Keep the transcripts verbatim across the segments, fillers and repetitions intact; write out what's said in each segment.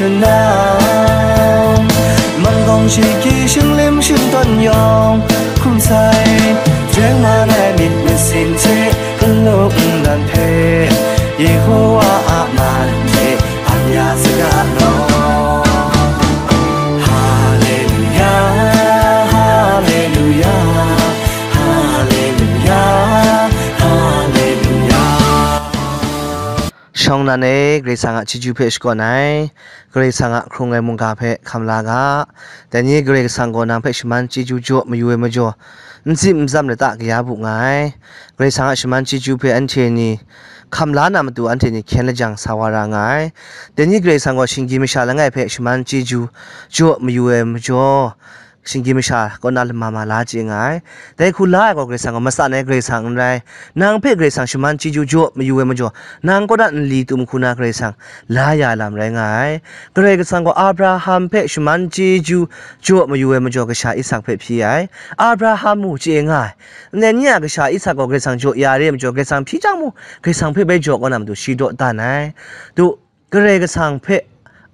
Nang, mangkawng shiki shinglim shingtawn yawng hkum sai, jeng man ai myit masin hte n lung n dan hpe, Yehowa a man hte ap ya saga law. Haleluya, haleluya, haleluya, haleluya. Shawng nnan e, Karai Kasang a chyeju hpe shakawn ai, Karai Kasang a hkrung ai mungga hpe hkam la ga. Dai ni Karai Kasang gaw nang hpe shaman chyeju jaw mayu ai majaw, n tsim n tsam lata kaya bu nga ai. Karai Kasang a shaman chyeju hpe anhte ni hkam la na matu anhte ni hkyen lajang sa wa ra nga ai. Dai ni Karai Kasang gaw shinggyim masha langai hpe shaman chyeju jaw mayu ai majaw, shinggyim masha kaw na lama ma la chye nga ai. Dai hku la ai gaw Karai Kasang gaw matsan ai Karai Kasang n rai. Nang hpe Karai Kasang shaman chyeju jaw mayu ai majaw, nang kaw na nli tum hku na Karai Kasang la ya ai lam rai nga ai. Karai Kasang gaw Abraham hpe shaman chyeju jaw mayu ai majaw, kasha Isak hpe hpyi ai. Abraham mu chye nga ai. Ndai ni a kasha Isak gaw Karai Kasang jaw ya re ai majaw, Karai Kasang hpyi chyang mu, Karai Kasang hpe bai jaw kaw na matu shi dawdan ai. Tu, Karai Kasang hpe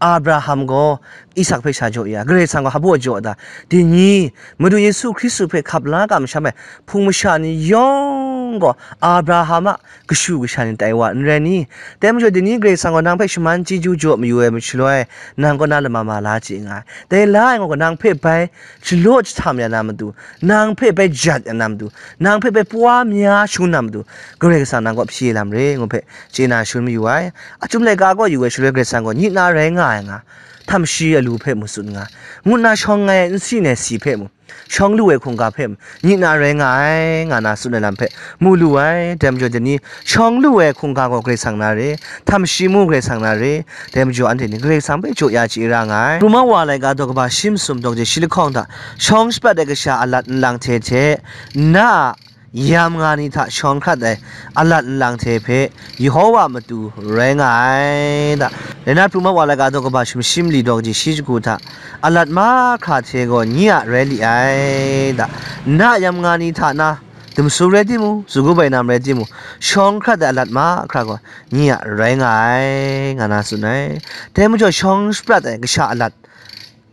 Abraham gaw Isak hpe sha jaw ya, Karai Kasang gaw hpa baw jaw da? Dai ni, Madu Yesu Hkristu hpe hkap la kamsham ai hpung masha ni yawng gaw Abraham a kashu kasha ni tai wa n rai ni? Dai majaw, dai ni Karai Kasang gaw nang hpe shaman chyeju jaw mayu ai mashaloi, nang kaw na lama ma la chye nga ai. Dai la ai gaw nang hpe bai jalaw jahtam ya na matu, nang hpe bai jat ya na matu, nang hpe bai pwa maya shangun na matu, Karai Kasang nang kaw hpyi lam re, ngu hpe chye na shangun mayu ai. Achyum laika kaw yu ai shaloi Karai Kasang gaw nyit na rai nga ai nga, htam shi alu hpe mu tsun nga, ngut na shawng ngai ai nsi nai si hpe mu, shawng lu ai hkungga hpe mu, nyit na rai nga ai, nga na tsun ai lam hpe mu lu ai. Dai majaw dai ni, shawng lu ai hkungga gaw Karai Kasang na re, htam shi mu Karai Kasang na re. Dai majaw anhte ni Karai Kasang hpe jaw ya chye ra nga ai. Roma wa laika daw kaba shi masum daw je shi lahkawng hta, shawng shaprat ai kasha alat nlang hte hte, na a yam nga ni hta shawng hkrat ai alat nlang hte hpe Yehowa matu rai nga ai da. Rai na, Roma wa laika daw kaba shi mashim li daw kaji shi shagu hta, alat mahkra hte gaw nye a rai li ai da. Na a yam nga ni hta na, dumsu rai timung, zugu bainam rai timung, shawng hkrat ai alat mahkra gaw nye a rai nga ai, nga na tsun ai. Dai majaw shawng shaprat ai kasha alat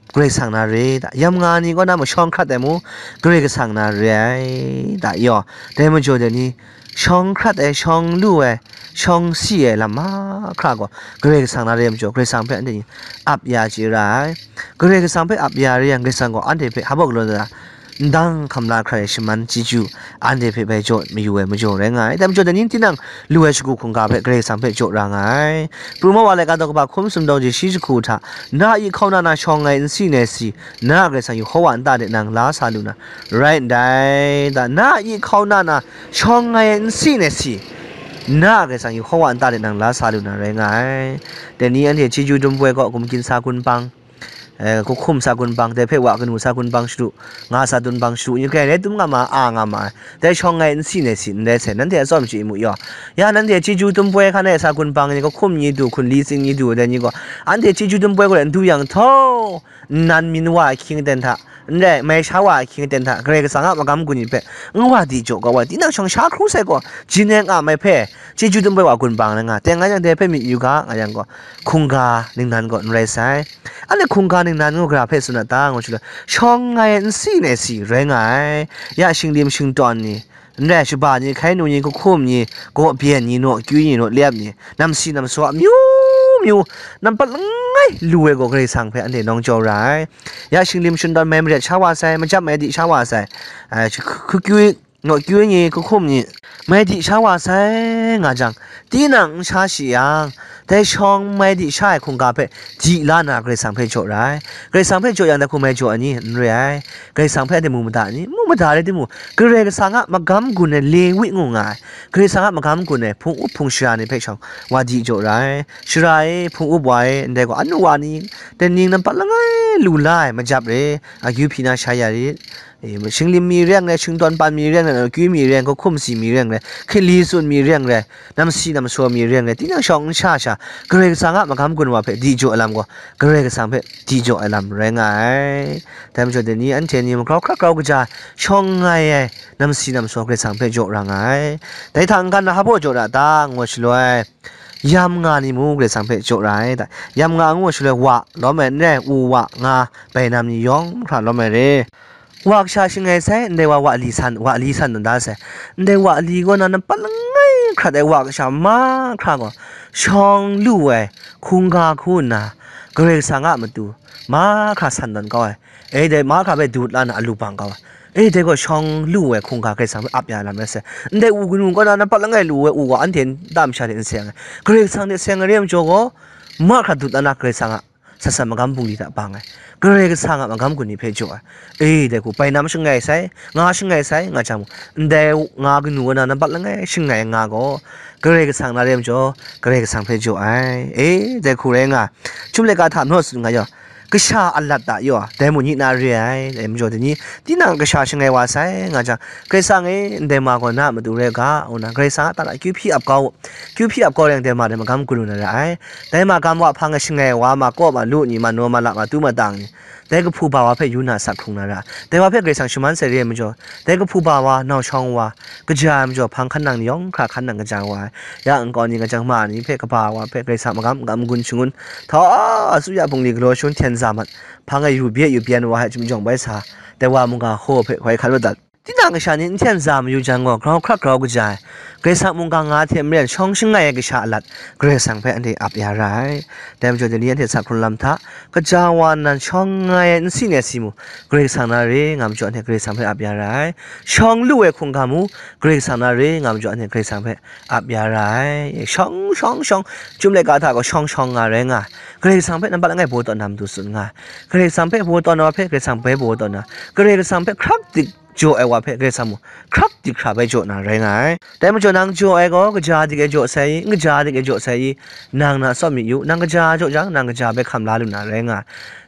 Karai Kasang na re da, yam nga ni kaw na mung shawng hkrat ai mu, Karai Kasang na re ai da yaw. Dai majaw dai ni, shawng hkrat ai, shawng lu ai, shawng si ai lam mahkra gaw Karai Kasang na re ai majaw, Karai Kasang hpe anhte ni ap ya chye ra ai. Karai Kasang hpe ap ya re yang, Karai Kasang gaw anhte hpe hpa baw galaw na, ndang hkam la hkrai ai shaman chyeju anhte hpe bai jaw mayu ai majaw rai nga ai. Dai majaw dai ni, tinang lu ai shagu hkungga hpe Karai Kasang hpe jaw ra nga ai. Roma wa laika daw kaba hkum sumdaw je shi shagu hta, na a i hkauna na shawng ai nsi nai si, na a Karai Kasang Yehowa nta de nang la sa lu na rai ndai da. Na a i hkauna na shawng ai nsi nai si, na a Karai Kasang Yehowa nta de nang la sa lu na rai nga ai. Dai ni anhte chyeju dum poi kaw gumgyin sa gun bang, eh, kahkum sa gun bang, dai hpe wa kanu sa gun bang shadu, nga sa dun bang shadu, ni grai rai dum nga ma, a nga ma ai. Dai shawng ai nsi nai si n rai sai, nanhte atsawm chye mu yaw. Ya nanhte chyeju dum poi hkan e sa gun bang ni, kahkum ni du, hkunli tsing ni du, dai ni gaw, anhte chyeju dum poi gaw n du yang htaw, nnan min wa ai hkying aten hta, n rai, mai sha wa ai hkying aten hta, Karai Kasang a magam gun ni hpe n wa di jaw kau ai, tinang shawng sha hkru sai gaw, jin e nga mai hpe, chyeju dum poi wa gun bang na nga, teng nga yang dai hpe myit yu ga, nga yang gaw, hkungga ningnan gaw n rai sai. Anhte hkungga ningnan ngu gara hpe tsun a ta, ngu shaloi, shawng ai nsi nai si rai nga ai. Ya shinglim shingtawn ni, n rai, shaba ni, hkai nu ni, kahkum ni, gaw byen ni, naw kyu ni, naw lep ni, namsi namsaw amyu myu, nampat langai lu ai gaw Karai Kasang hpe anhte nawng jau ra ai. Ya shinglim shingtawn mai maret sha wa sai, majap mai di sha wa sai, ai, shi-, hku-, hku-, kyu, naw kyu ni, kahkum ni, mai di sha wa sai nga jang, tinang n sha shi yang, dai shawng mai di sha ai hkungga hpe di la na Karai Kasang hpe jaw ra ai. Karai Kasang hpe jaw yang, dai hku mai jaw ai ni n re ai. Karai Kasang hpe anhte mu mada ai ni? Mu mada rai timung, Karai Kasang a magam gun ai Lewi ngu nga ai, Karai Kasang a magam gun ai hpung up hpung shara ni hpe shawng wa di jaw ra ai. Shara e, hpung up wa e, ndai gaw anu wa ni, dai ning nampat langai lu la ai, majap re, akyu hpyi na sha ya rit. E, shinglim mi reng rai, shingtawn pan mi reng rai, akyu mi reng, kahkum si mi reng rai, hkinli tsun mi reng rai, namsi namsaw mi reng rai, tinang shawng n sha sha, Karai Kasang a magam gun wa hpe di jaw ai lam gaw, Karai Kasang hpe di jaw ai lam rai nga ai. Dai majaw dai ni, anhte ni magrau hkra grau kaja shawng ai ai namsi namsaw Karai Kasang hpe jaw ra nga ai. Dai hta n-gan na hpa baw jaw ra ta, ngu shaloi, yam nga ni mu Karai Kasang hpe jaw ra ai. Yam nga ngu shaloi wa lawm ai n rai, u wa nga bainam ni yawng hkra lawm ai re. Wa kasha shangai sai, ndai wa wa li san, wa li san dan da sai. Ndai wa li gaw na nampat langai hkrat ai wa kasha mahkra gaw, shawng lu ai hkungga hku nna, Karai Kasang a matu mahkra san tawn kau ai. E, dai mahkra hpe dut la na alu bang kau ai. E, dai gaw shawng lu ai hkungga Karai Kasang hpe ap ya lam rai sai. Ndai u kanu kaw na nampat langai lu ai u gaw anhte nta masha hte n seng ai. Karai Kasang hte seng ai re ai majaw gaw, mahkra dut la na Karai Kasang a sat sat magam bungli hta bang ai, Karai Kasang a magam gun ni hpe jaw ai. E, dai hku, bainam shangai sai, nga shangai sai, nga jang mung, ndai nga kanu kaw na nampat langai shangai nga gaw, Karai Kasang na re ai majaw, Karai Kasang hpe jaw ai. E, dai hku rai nga, Chyum laika hta majaw tsun nga yaw, kasha alat hta yaw, dai mung nik na re ai, dai majaw dai ni, tinang kasha shangai wa sai, nga jang, Karai Kasang e, ndai ma gaw na a matu rai ga, ngu na, Karai Kasang a ta na kyu hpyi ap kau, kyu hpyi ap kau rai yang, dai ma dai magam gun lu na ra ai. Dai ma gam wa hpang e shangai wa ma kaw ma lu ni, ma naw ma la ma tu ma tang ni, dai kahpu ba wa hpe yu na sak hkrung na ra. Dai wa hpe Karai Kasang shaman sai re ai majaw, dai kahpu ba wa, nau shawng wa, kaja ai majaw hpang hkan nang ni yawng hkra hkan nang kaja wa ai. Ya nkau ni, kajang ma ni hpe kaba wa hpe Karai Kasang magam n-, n-, n-, gun shangun, htaw a, tsu ya bungli galaw shangun hten za mat, hpang e yu bye yu byan wa ai chyum jawng bai sa, dai wa mungga hkaw hpe hkoi hkan lu dat. Tinang kasha ni n hten za mayu jang gaw, grau hkrak grau kaja ai, Karai Kasang mungga nga hte maren shawng shangai ai kasha alat, Karai Kasang hpe anhte ap ya ra ai. Dai majaw dai ni anhte sak hkrung lam hta, kaja wa nnan shawng shangai ai nsi nai si mu, Karai Kasang na re nga majaw anhte Karai Kasang hpe ap ya ra ai. Shawng lu ai hkungga mu, Karai Kasang na re nga majaw anhte Karai Kasang hpe ap ya ra ai. Shawng, shawng, shawng, Chyum laika hta gaw shawng, shawng nga rai nga ai. Karai Kasang hpe nampat langai baw taw na matu tsun nga ai. Karai Kasang hpe baw taw na wa hpe Karai Kasang bai baw taw na, Karai Kasang hpe hkrak dik jaw ai wa hpe Karai Kasang mung hkrak dik hkra bai jaw na rai nga ai. Dai majaw nang jaw ai gaw kaja dik e jaw sai i, n kaja dik e jaw sai i, nang na tsawm myit yu, nang kaja jaw jang, nang kaja bai hkam la lu na rai nga ai.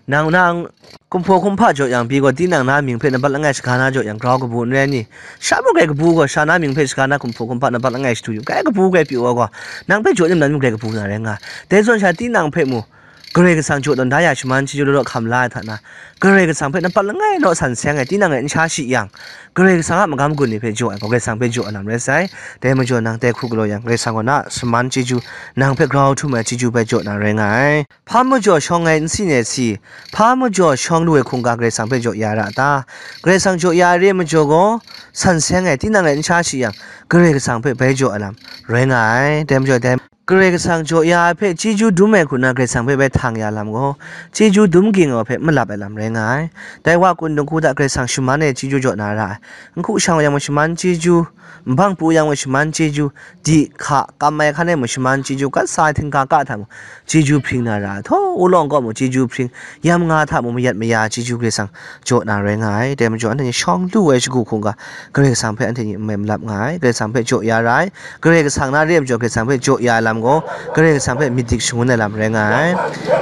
Nang, nang kumhpaw kumhpa jaw yang pyi gaw, tinang na mying hpe nampat langai shaga na jaw yang, grau kabu n rai ni? Sha mung grai kabu gaw, sha na mying hpe shaga na kumhpaw kumhpa nampat langai shadu yu, grai kabu grai pyi wa gaw, nang hpe jaw nim nan mung grai kabu na rai nga ai. Dai zawn sha, tinang hpe mu, Karai Kasang jaw tawn da ya shaman chyeju law law hkam la ai hta na, Karai Kasang hpe nampat langai naw san seng ai, tinang rai n sha shi yang, Karai Kasang a magam gun ni hpe jaw ai gaw, Karai Kasang hpe jaw ai lam rai sai. Dai majaw nang dai hku galaw yang, Karai Kasang gaw na a shaman chyeju, nang hpe grau htum ai chyeju bai jaw na rai nga ai. Hpa majaw shawng ai nsi nai si, hpa majaw shawng lu ai hkungga Karai Kasang hpe jaw ya ra a ta? Karai Kasang jaw ya ai re ai majaw gaw, san seng ai, tinang rai n sha shi yang, Karai Kasang hpe bai jaw ai lam rai nga ai. Dai majaw dai Karai Kasang jaw ya ai hpe chyeju dum ai hku nna Karai Kasang hpe bai htang ya lam gaw, chyeju dum ging ai wa hpe malap ai lam rai nga ai. Dai wa kun dinghku hta Karai Kasang shaman ai chyeju jaw na ra ai. Nhku shang wa yang mung shaman chyeju, nbang pru yang mung shaman chyeju, di hka kam ai hkan e mung shaman chyeju, gat sa ai htingga ka hta mung chyeju hpring na ra ai. Htaw, wulawng kaw mung chyeju hpring, yam nga hta mung mayat maya chyeju Karai Kasang jaw na rai nga ai. Dai majaw, anhte ni shawng lu ai shagu hkungga Karai Kasang hpe anhte ni n mai malap nga ai. Karai Kasang hpe jaw ya ra ai. Karai Kasang na re ai majaw, Karai Kasang hpe jaw ya ai lam gaw, Karai Kasang hpe myit dik shangun ai lam rai nga ai.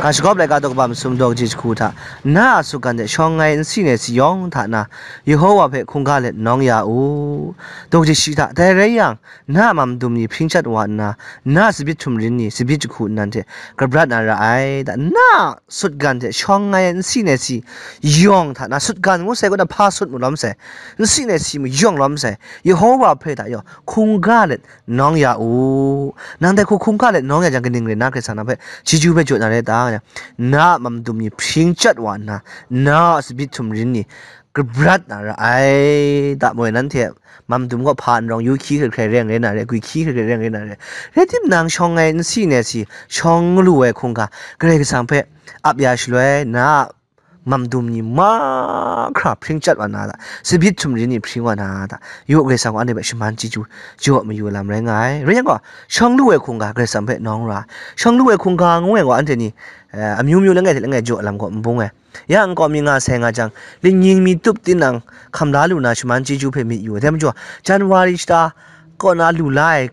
Ga shagawp laika daw kaba masum daw kaji jahku hta, na a sutgan hte shawng ai nsi nai si yawng hta na, Yehowa hpe hkungga let nawng ya u. Daw kaji shi hta, dai rai yang, na a mam dum ni hpring chyat wa nna, na a tsabyi htum rin ni tsabyi jahku nnan hte kabrat na ra ai. Da, na a sutgan hte shawng ai nsi nai si yawng hta na, sutgan ngu sai gaw na hpa sut mu lawm sai, nsi nai si mu yawng lawm sai, Yehowa hpe hta yaw hkungga let nawng ya u. Nang dai hku hkungga let nawng ya jang, kaning rai nna Karai Kasang nang hpe chyeju hpe jaw na rai ta? Na a mam dum ni hpring chyat wa nna, na a tsabyi htum rin ni kabrat na ra ai. Da moi, nanhte mam dum gaw hpa n rawng, yu hkyi hkrai hkrai reng rai na re, gwi hkyi hkrai hkrai reng rai na re. Rai timung, shawng ai nsi nai si, shawng lu ai hkungga Karai Kasang hpe ap ya shaloi, na a mam dum ni mahkra hpring chyat wa na da, tsabyi htum rin ni hpring wa na da, yu, Karai Kasang gaw anhte hpe shaman chyeju jaw mayu ai lam rai nga ai. Rai yang gaw, shawng lu ai hkungga Karai Kasang hpe nawng ra ai. Shawng lu ai hkungga ngu ai gaw, anhte ni, eh, amyu myu langai hte langai jaw ai lam gaw n bung ai. Ya nkau mi nga sai nga jang, lingnying mi tup tinang hkam la lu na shaman chyeju hpe myit yu ai. Dai majaw, January shata kaw na lu la ai,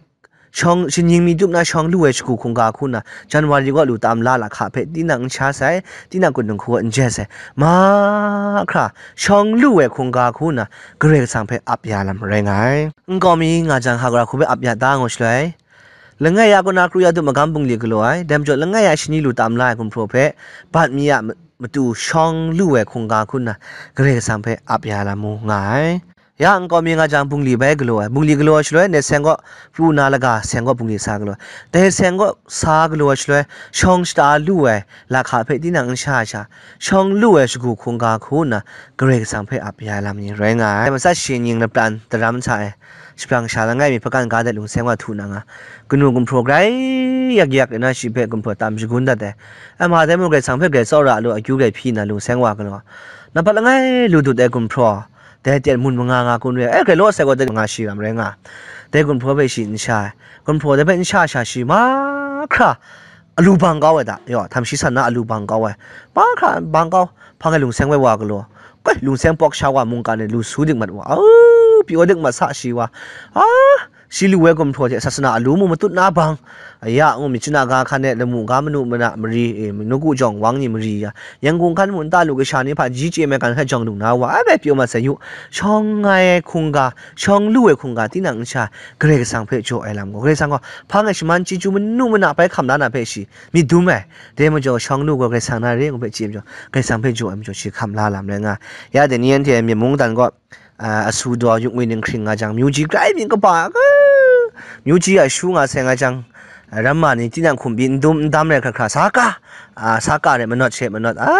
shawng, lingnying mi tup na shawng lu ai shagu hkungga hku nna, January kaw lu tam la lahka hpe tinang n sha sai, tinang kun dinghku gaw n jai sai. Mahkra shawng lu ai hkungga hku nna, Karai Kasang hpe ap ya lam rai nga ai. Nkau mi nga jang, hkra hku hpe ap ya ta ngu shaloi, langai ya kaw na kru ya dum magam bungli galaw ai, dai majaw langai ya shani lu tam la ai gumhpraw hpe, bat mi a ma-, matu shawng lu ai hkungga hku nna, Karai Kasang hpe ap ya lam mu nga ai. Ya nkau mi nga jang, bungli bai galaw ai, bungli galaw ai shaloi, ndai seng kaw pru na laga, seng kaw bungli sa galaw ai, dai seng kaw sa galaw ai shaloi, shawng shata lu ai lahka hpe tinang n sha ai sha, shawng lu ai shagu hkungga hku nna Karai Kasang hpe ap ya ai lam ni rai nga ai. Matsat shi ning lapran daram hta e, shabrang sha langai mi hpakan ga de lungseng wa htu na nga, kanu gumhpraw grai yak yak nna shi hpe gumhpraw tam shagun dat ai. Ai ma dai mung Karai Kasang hpe grai tsawra lu, akyu grai hpyi nna lungseng wa galaw, nampat langai lu dut ai gumhpraw, dai ten mun manga nga kun re ai, grai law sai gaw dai manga shi ram rai nga, dai gumhpraw hpe shi n sha ai. Gumhpraw dai hpe n sha sha shi mahkra alu bang kau ai da, yaw, htam shi san na alu bang kau ai, mahkra bang kau, hpang e lungseng wai wa galaw, koi, lungseng pawk sha wa mungkan e lu su dik mat wa, au, pyaw dik mat sa shi wa, a, shi lu ai gumhpraw hte sasana alu mu matut na bang, aya ngu myit chuna ga hkan e lamu ga manu mana mari, e, nawku jawng wang ni mari ya, Yangon hkan mu nta lu kasha ni hpa ji chye mai kan hkrai jawng lu na wa ai bai pyaw mat sai yu, shawng ai hkungga, shawng lu ai hkungga tinang n sha, Karai Kasang hpe jaw ai lam gaw, Karai Kasang gaw hpang e shaman chyeju manu mana bai hkam la na hpe shi myit dum ai. Dai majaw shawng lu gaw Karai Kasang na re ngu hpe chye majaw, Karai Kasang hpe jaw ai majaw shi hkam la lam rai nga. Ya dai ni anhte myit mungdan gaw, a, asu daw yuk ngwi ning hkring nga jang, myuji grai myit kaba, a, myuji a shu nga sai nga jang, a, ramma ni tinang hkum pyi n dum n dam rai hkra hkra, sa ka, a, sa ka rai manawt she manawt, a,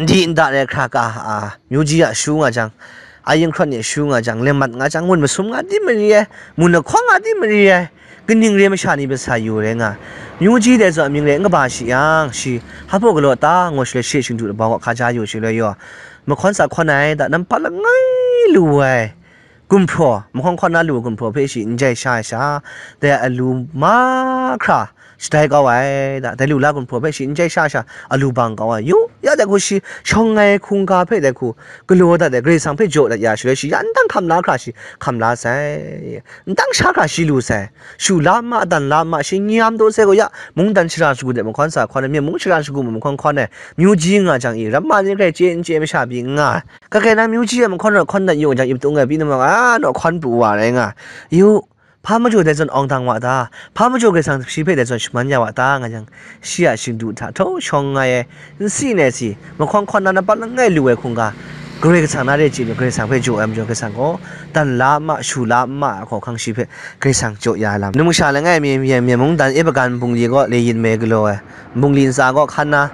n di n da rai hkra ka, a, myuji a shu nga jang, a, yin hkrawt ni a shu nga jang, lemmat nga jang, ngun masum nga di mari ai, mun lahkawng nga di mari ai, kaning re masha ni pasa yu rai nga, myuji dai zawn amying rai n kaba shi yang, shi hpa galaw ta ngu shaloi, shi shingdu labau kaw hkaja yu shaloi yaw, mahkawn sa hkawn ai da, nampat langai lu ai gumhpraw, mahkawn hkawn na lu ai gumhpraw hpe shi n jai sha ai sha, dai alu mahkra shadai kau ai da, dai lu la gumhpraw hpe shi n jai sha ai sha, alu bang kau ai. Yu, ya dai hku shi shawng ai hkungga hpe dai hku galaw dat ai, Karai Kasang hpe jaw dat ya shaloi, shi ya ndang hkam la hkra shi hkam la sai, ndang sha hkra shi lu sai, shu la ma, dan la ma, shi nyam daw sai gaw ya, mungdan shara shagu de mahkawn sa hkawn ai, myit mung shara shagu ma mahkawn hkawn ai, myuji nga jang i, ramma ni hkrai chye n chye masha pyi n nga ai. Kakai na myuji e mahkawn rawt hkawn dat yu jang, ip tung ai pyi namawk a naw hkawn pru wa rai nga. Yu, hpa majaw dai zawn awng dang wa ta? Hpa majaw Karai Kasang shi hpe dai zawn shaman ya wa ta nga jang, shi a shingdu hta htaw shawng nga ai, n si n ai si, mahkawn hkawn na nampat langai lu ai hkungga, Karai Kasang na re chye lu, Karai Kasang hpe jaw ai majaw, Karai Kasang gaw dan la ma, shu la ma ai hkawhkang shi hpe Karai Kasang jaw ya ai lam. Numsha langai mi, myen, myen mungdan Epagan bungli gaw le yin me galaw ai. Bungli ntsa gaw hkan na,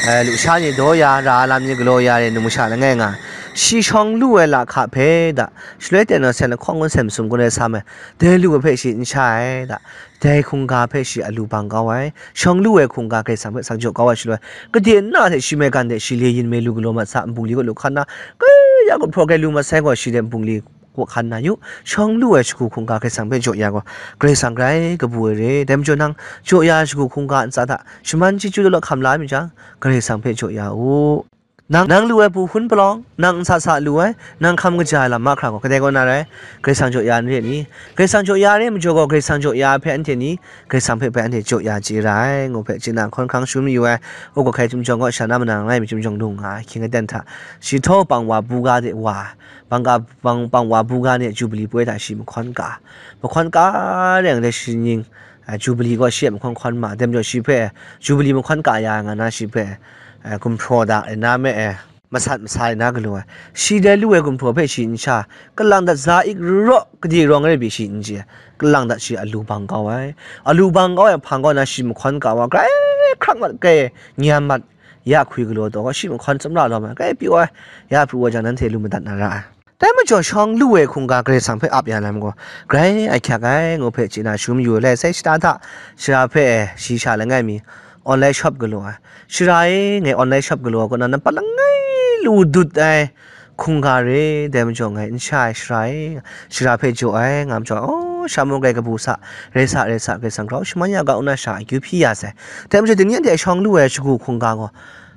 eh, lusha ni daw ya, ra ai lam ni galaw ya re, numsha langai nga, shi shawng lu ai lahka hpe da, shaloi ten naw sen lahkawng kun sen masum kun ai sa mai, dai lu ai hpe shi n sha ai da, dai hkungga hpe shi alu bang kau ai, shawng lu ai hkungga Karai Kasang hpe sang jaw kau ai shaloi, kade nna hte shi maigan de shi le yin me lu galaw mat sa, nbungli gaw lu hkan na, kaya gumhpraw grai lu mat sai gaw, shi de nbungli kaw hkan na yu, shawng lu ai shagu hkungga Karai Kasang hpe jaw ya gaw, Karai Kasang grai kabu ai re. Dai majaw nang jaw ya ai shagu hkungga ntsa hta shaman chyeju law law hkam la ai mi jang, Karai Kasang hpe jaw ya u. Nang, nang lu ai bu hpun palawng, nang n sa sa lu ai, nang hkam kaja ai lam mahkra gaw, kadai kaw na rai, Karai Kasang jaw ya n re ni? Karai Kasang jaw ya re majaw gaw, Karai Kasang jaw ya ai hpe anhte ni Karai Kasang hpe bai anhte jaw ya chye ra ai, ngu hpe chye na hkawn hkrang shangun mayu ai. U Kawhkai Chyum Jawng gaw sha na manang langai mi Chyum Jawng lung nga ai, hkying aten hta shi htaw pang wa bu ga de wa, bang ga, bang, pang wa bu ga ni a Jubili poi hta shi mahkawn ka, mahkawn ka re ai, dai shi ning, a, Jubili gaw shi a mahkawn hkawn ma, dai majaw shi hpe Jubili mahkawn ka ya nga na, shi hpe, a, gumhpraw da ai na me e, masat masa ai na galaw ai. Shi dai lu ai gumhpraw hpe shi n sha, kalang dat za ik raw, kade rawng rai pyi shi n chye, kalang dat shi alu bang kau ai. Alu bang kau ai hpang kaw na shi mahkawn ka wa, grai hkrak mat, grai nyam mat, ya hkwi galaw taw gaw, shi mahkawn tsawmra lawm ai, grai pyaw ai, ya pru wa jang, nanhte lu madat na ra ai. Dai majaw shawng lu ai hkungga Karai Kasang hpe ap ya lam gaw, grai ahkyak ai, ngu hpe chye na shangun mayu ai. Sai shata hta, shara hpe shi sha langai mi, online shop galaw ai. Shara e, ngai online shop galaw ai kaw na, nampat langai lu dut ai hkungga re, dai majaw ngai n sha ai, shara e, shara hpe jaw ai, nga majaw, aw, sha mung grai kabu sa, rai sa, rai sa, Karai Kasang grau shaman ya ga, ngu na sha akyu hpyi ya sai. Dai majaw, dai ni anhte shawng lu ai shagu hkungga gaw,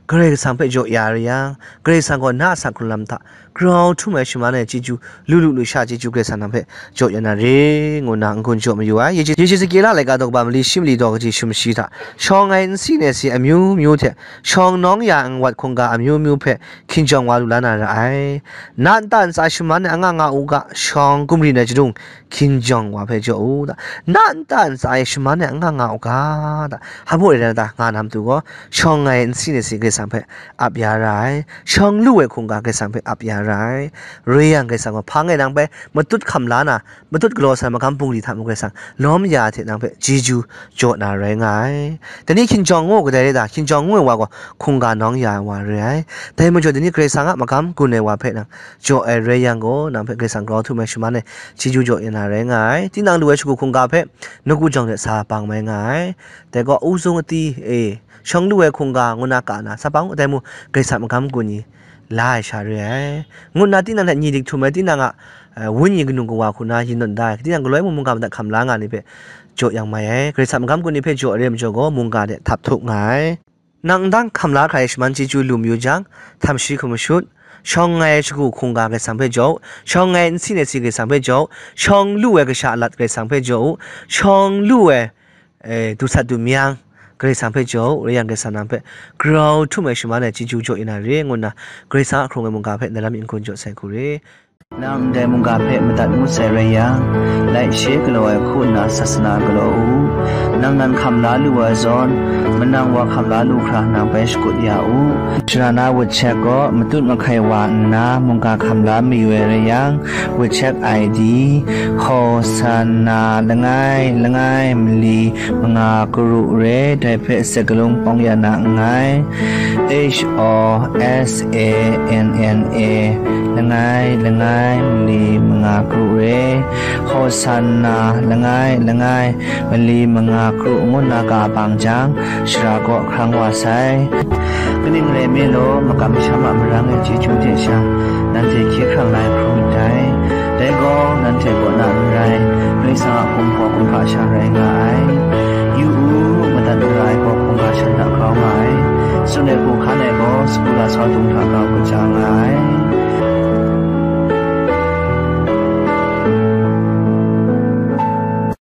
Karai Kasang hpe jaw ya re yang, Karai Kasang gaw na a asak hkrung lam hta grau htum ai shaman ai chyeju, lu lu lusha chyeju Karai Kasang nang hpe jaw ya na re, ngu nna n-gun jaw mayu ai. Yeje, Yeje Ezekiela laika daw kaba mali shi mali daw kaji sumshi hta, shawng ai nsi nai si amyu myu hte, shawng nawng ya ai nwat hkungga amyu myu hpe hkinjawng wa lu la na ra ai. Na nta ntsa shaman ai anga nga u ga, shawng gumri na chadung, hkinjawng wa hpe jaw u da. Na nta ntsa e shaman ai anga nga u ga da. Hpa rai na ta nga na matu gaw, shawng ai nsi nai si Karai Karai Kasang hpe ap ya ra ai, shawng lu ai hkungga Karai Kasang hpe ap ya ra ai. Rai yang, Karai Kasang gaw hpang e nang hpe matut hkam la na, matut galaw sai magam bungli hta mung Karai Kasang lawm ya ai hte nang hpe chyeju jaw na rai nga ai. Dai ni hkinjawng ngu ai kadai rai ta? Hkinjawng ngu ai wa gaw hkungga nawng ya ai wa re ai. Dai majaw, dai ni Karai Kasang a magam gun ai wa hpe nang jaw ai rai yang gaw, nang hpe Karai Kasang grau htum ai shaman e chyeju jaw ya na rai nga ai. Tinang lu ai shagu hkungga hpe nawku jawng de sa bang mai nga ai. Dai gaw, u zung ati e, shawng lu ai hkungga ngu na ka na, sa bang u, dai mu, Karai Kasang magam gun ni la ai sha re ai, ngu nna tinang hta nyi dik htum ai, tinang a, eh, wenyi kanu kawa hku na yin nawn da ai, tinang galoi mung mungga madat hkam la nga ni hpe jaw yang mai ai. Karai Kasang magam gun ni hpe jaw ai re ai majaw gaw, mungga de htap htup nga ai. Nang ndang hkam la hkra e shaman chyeju lu mayu jang, htam shi hkum mashut, shawng ai shagu hkungga Karai Kasang hpe jaw u, shawng ai nsin ai si Karai Kasang hpe jaw u, shawng lu ai kasha alat Karai Kasang hpe jaw u, shawng lu ai, eh, dusat dumyang Karai Kasang hpe jaw u, rai yang, Karai Kasang nang hpe grau htum ai shaman e chyeju jaw ya na re, ngu nna Karai Kasang a hkrung ai mungga hpe ndalam n-gun jaw sai hku re. Nang ndai mungga hpe madat ngut sai rai yang, laishe galaw ai hku nna sasana galaw u. Nang nan hkam la lu ai zawn, manang wa hkam la lu hkra nang bai shakut ya u. Shara na wut shek gaw matut mahkai wa nna mungga hkam la mayu ai rai yang, wut shek I D, Hosanna langai langai mali manga karu re, dai hpe sakalung pawng ya na nngai. H O S A N N A, langai langai mali manga karu re, Hosanna langai langai mali manga karu ngu nna ka bang jang, shara kaw hkrang wa sai. Kaning rai nme law, makam masham a marang e chyeju hte sha, nanhte hkye hkrang la ai hkrum myit dai. Dai gaw, nanhte kaw na n rai, Karai Kasang a hpung hpaw kumhpa sha rai nga ai. Yu u, madat n ra ai gaw hkungga shan hta grau nga ai, tsun ai hku hkan ai gaw sagu lasau dung hta grau kaja nga ai.